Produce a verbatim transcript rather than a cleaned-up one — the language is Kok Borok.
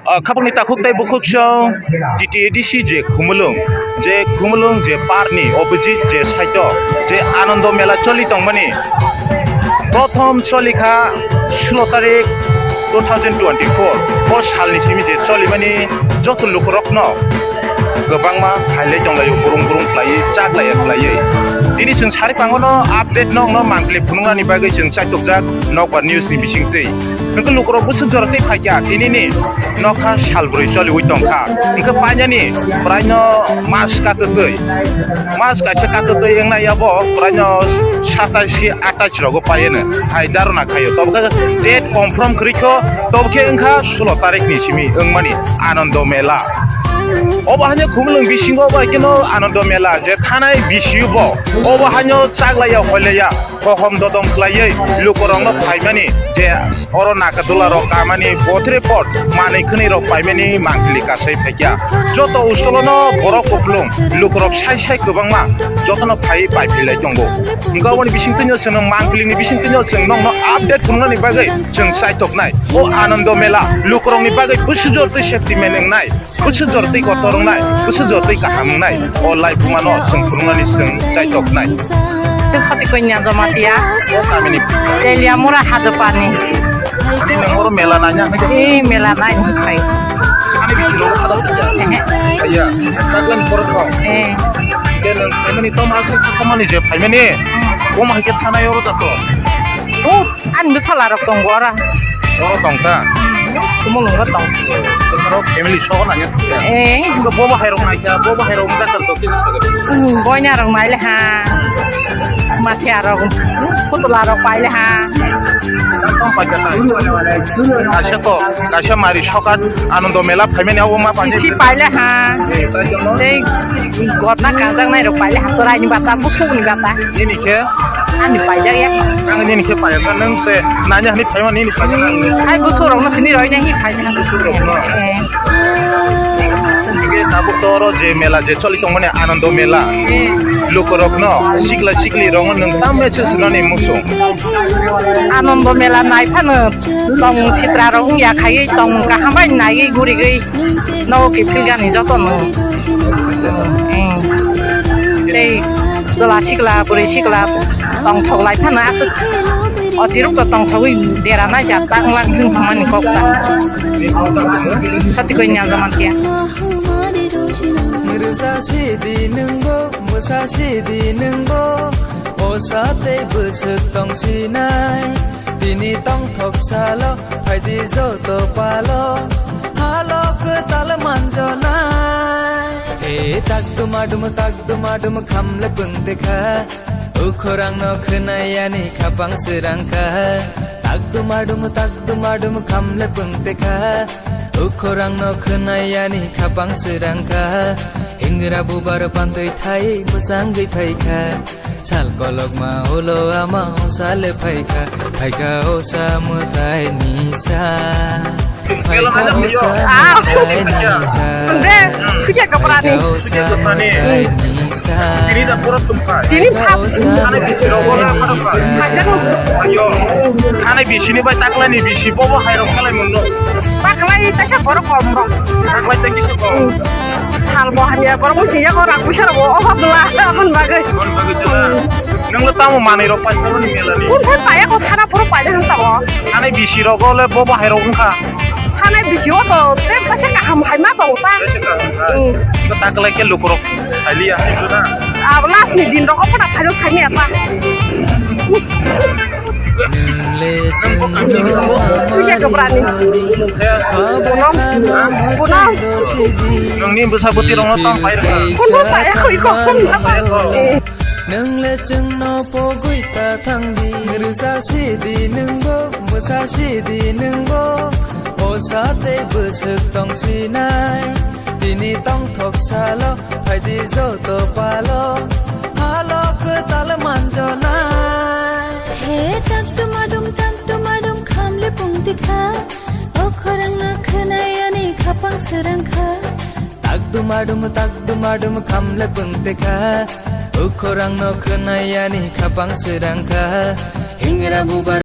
Ah, khapangni takhuk tei bukhuk song T T A D C je Khumulwng, je Khumulwng je parni opposite je side-o je Anando Mela choli tongmani prothom choli kha sulo tarik two thousand twenty-four. O salni simi je cholimani joto lukurokno kwbangma phailai tonglaio, burung burung khlaiwi, chaklaiya khlaiwi. Tini chwng sari pangono update nokno mangpili phunuknani bagwi chwng chaitukjak Nokbar News ni bisingtwi. Hwnkhe lukurok bwswk jora tei phaikha tinini nokha salbrwi choliwi tongkha. Hwnkhe painani praino mas katwtwi, mas kaisa katwtwi wngnai abo praino satais ki atais rogo paiano hai dharona khaio. Tobokhe date confirm kwrwikho, tobokhe wngkha sulo tarikni simi wngmani Anando Mela. Obo haino Khumulwng bisingo bai kheno Anando Mela je thanai bisibo obo haino chaklaiya hoilaiya. Hohom dodom khlaiwi lukurokno phaimani je oro Nagadula rok kamani bothre pot manwi khwnwi rok paimani mangpili kasai phaikha. Joto ustolono borok kupulung lukurok sai sai kwbangma jotono phaiwi pai philai tongo. Hwnkhe aboni bisingtwino chwng mangpilini bisingtwino chwng nokno update phunuknani bagwi chwng chaitoknai. O Anando Mela lukurokni bagwi bwswk jor twi safety man wngnai. Bwswk jor twi kotor wngnai, bwswk jor twi kaham wngnai, o laibumano chwng phunuknani chwng chaitoknai. Khe Sati Konya Jamatia, o kamini Teliamura Hajapani. Ani nang oro mela naina hwnwi. Ee, mela naina hwnwi. Ani bisi rok khada. Ehe. Aya, taklan borok rok. Ee. Khe nang phaimani toma se toma ni je phaimani. Toma hai khe thanai oro jato. Oh. Ani bwsala rok tongo oro. Oro tongkha? Khumulwngo tong. Oro family sogo nanya. Eh. Bo bo hai rok naikha, bo bo hai rok wngkha kar dokhe wngkha. Hmm, boina rok naile ha. Mathia rok, putla rok paile ha. Tong paikha nai. Kaisa to, kaisa mari sokat Anando Mela phaimani abo ma paikha. Isi paile ha. Eh, tai jamo. Tei gotna kanjaknai rok paile ha, soraini bata, busukni bata. Nini khe? Ani paijak ya. Ang nini khe paijak, nang se nanya hani phaima nini paijak ang. Ai busurok no sini roi nang hi paijak. Busurok no. Eh. Hingke tabuk to oro je mela je choli tongmani Anando Mela. Eh. Lukorok no sikla sikli rok no nung tamne se sunani musung. Anando Mela nai phano tong sitra rok wngya khaiwi tong kaham bai naiwi gurigwi. Nogo kiphilgani jotono. Tei chwla sikla, bwrwi sikla tongthok lai phano aswk otirokto tongthogwi dera nai jat ta wnglang thung thangmani kok ta. Sati koi nyal jaman kya. Mwrwsa sidi nwngbo, mwsa sidi nwngbo, osa tei bwswk tongsinai. Tini tongthok salo, phaidi joto palo, halo kwtal manjonai. E tak duma dum, tak duma dum, khamle pungte kha. Ukhorang no khwnai ani khapang srang kha. Tak duma dum, tak duma dum, khamle pungte kha. Ukhorang no khwnai ani khapang srang kha. Hingra bubar pantwi thai bwsangwi phai kha. Sal kolokma ulo ama osa le phaikha, phaikha osa mwtai nisa. Phaikha osa mwtai nisa. Phaikha osa mwtai nisa. Tini pha-, phaikha osa mwtai nisa. Ayo, thani bisini bai taklani bisi bobo hairok khalai mano. Taklai taisa borok kom rok. Taklai tei kisa kom. Salbo hamya borok bo kiya ko rak puisa rok bo obhab la aboni bagwi. Aboni bagwi chwla. Nwng le tamo manwi rok paisa roni mela ni. Kun kun paya ko thana puro paida hwn tamo. Thani bisi rogo le bo bahai rok wngkha. Thani bisi o to te paisa kaham hai ma tongo ta. Paisa kaham hai. Hmm. Ko taklai ke lukurok phailiya hai jona. Abo last ni din rok o pura phailo thani apa. Suya Choprani. Punam, punam. Nongni bwsa bwtwi rokno tong pai rwkha. Kuno paya koi kok song apa? Nwngle chwngno pogwi ta thangdi. Rwsa sidi nwngbo, bwsa sidi nwngbo. Osa tei bwswk tongsinai. Tini tongthok salo, phaidi joto palo. Halo kwtal manjonai. He tak dumadum, tak dumadum, khamle pungti kha. O khorang no khwnai ani khapang srang kha. Tak dumadum, tak dumadum, khamle pungti kha. O khorang no khwnai ani khapang srang kha. Hingra bubar